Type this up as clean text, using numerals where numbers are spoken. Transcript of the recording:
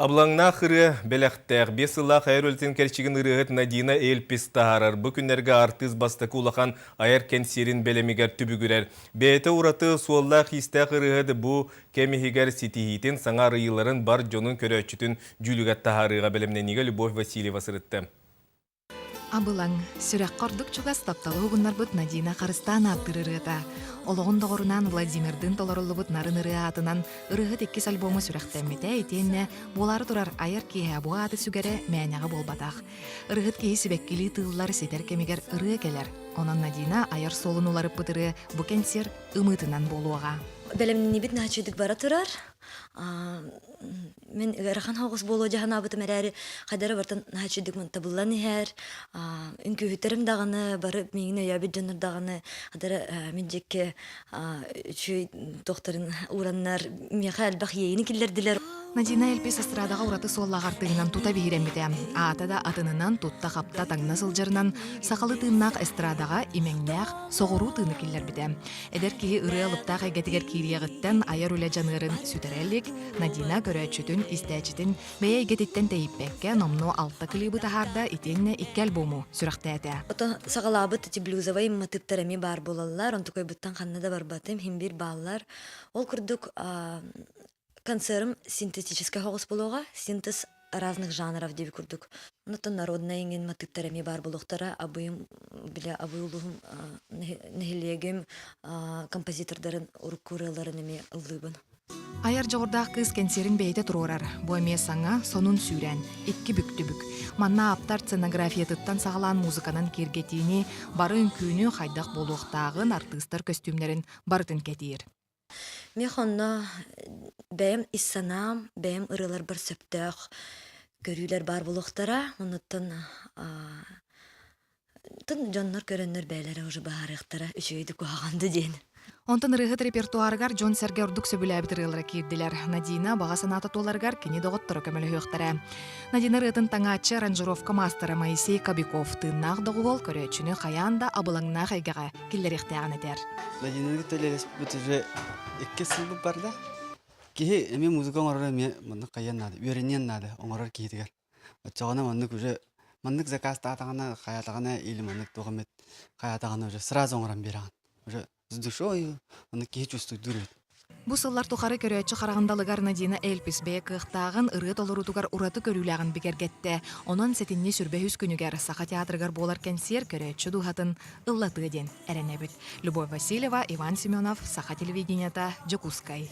Абылаҥнаах ырыа бэлэхтээх, биэс сыллаах айар үлэтин кэрчигин ырыаһыт Надина Эльпис таһаарар. Бу күннэргэ артыыс бастакы улахан айар кэнсиэрин бэлэмигэр түбүгүрэр. Бэйэтэ ураты суоллаах-иистээх ырыаһыт бу кэм иһигэр ситиһиитин, саҥа арыйыыларын бар дьонун көрөөччүтүн дьүүлүгэр таһаарыыга бэлэмнэниигэ Любовь Васильева сырытта. Абылаҥ, сүрэххэ ордук чугас тапталы уһугуннарбыт Надина Харыстаан ааттыыр ырыата. Олоҕун доҕорунаан Владимирдыын толоруллубут нарын ырыа аатынан ырыаһыт иккис альбома сүрэхтэммитэ итиэннэ буолаары турар айар киэһэ бу ааты сүгэрэ мээнэҕэ буолбатах. Ырыаһыт киһи сибэккилии тыыллар ситэр кэмигэр ырыа кэлэр. Онон Надина айар суолун уларыппыт ырыа бу кэнсиэр ымыытынан буолуоҕа. Бэлэмнэнибит наһаа бара турар. Мин ыарахан соҕус буолуо дьаһанаабытым эрээри, хайдара бартан наһаа үчүгдүк табыллан иһэр. Үҥкүүһүттэрим даҕаны, бары миигин өйөөбүт дьоннор даҕаны, хадара мин дьикки үчүгэй туохтарын уураннар, миэхэ элбэх иэйиини киллэрдилэр. Надина Эльпис эстрадаҕа ураты суоллаах артыыһынан тута биһирэммитэ. Аата да атынынан тутта-хапта таҥна сылдьарынан сахалыы тыыннаах эстрадаҕа имэҥнээх соҕуруу тыыны киллэрбитэ. Эдэр киһи ырыа алыптаах эйгэтигэр киириэҕиттэн айар үлэ дьаныарын сүтэрэ илик, Надина көрөөччүтүн, истээччитин бэйэ эйгэтиттэн тэйиппэккэ номнуо алта клибы таһаарда итиэннэ икки альбому сүрэхтээтэ. Оттон саҕалаабыт ити блюзовай матыыптар эмиэ баар буолаллар, онтукайбыттан ханна да барбатым, иһин биир бааллар. Ол курдук концерым синтетическэй соҕус буолуоҕа, синтез разных жанров диэби курдук. Онтон народнай иҥин матыыптар эмиэ баар буолуохтара. Абыйым, бile Абый улууһум нэһилиэгим композитордарын урукку ырыаларын эмиэ ыллыыбын. Айар дьоҕурдаах кыыс кэнсиэрин бэйэтэ туруорар. Бу эмиэ саҥа, сонун сүүрээн, икки бүк түбүк. Манна ааптар сценографиятыттан саҕалаан музыканан киэргэтиини, бары үҥкүүнү хайдах буолуохтааҕын, артыыстар көстүүмнэрин барытын кэтиир. Миэхэ онно бэйэм ис санаам, бэйэм ырыаларбар сөптөөх көрүүлэр баар буолуохтара. Оннуттан дьоннор көрөннөр бэйэлэрэ уже быһаарыахтара үчүгэй да куһаҕан да диэн. Онтон ырыаһыт репертуарыгар дьон-сэргэ ордук сөбүлээбит ырыалара киирдилэр. Надина баҕа санаата туоларыгар кини доҕотторо көмөлөһүөхтэрэ. Надина ырыатын таҥааччы аранжировка маастара Моисей Кобяков тыыннаах доҕуһуол көрөөччүнү хайаан да абылаҥнаах эйгэҕэ киллэриэхтээҕин этэр. Надинаны кытта үлэлэспит уже икки сылбыт барда. Киһи эмиэ музыка оҥороро эмиэ маннык хайыан наада, үөрэниэн наада оҥорор киһитигэр. Оччоҕуна маннык уже маннык заказтаатаҕына, хайаатаҕына или маннык туох эмит хайаатаҕына уже сразу оҥорон биэрэҕин. Уже с душой, маннык киһи чувствуйдуур эбит. Бу сыллар тухары көрөөччү хараҕын далыгар Надина Эльпис бэйэ кыахтааҕын, ырыа толоруутугар ураты көрүүлээҕин бигэргэттэ. Онон сэтинньи сүрбэһүс күнүгэр Саха театрыгар буолар кэнсиэр көрөөччү дууһатын ыллатыа диэн эрэнэбит. Любовь Васильева, Иван Семенов, Саха телевидениета, Дьокуускай.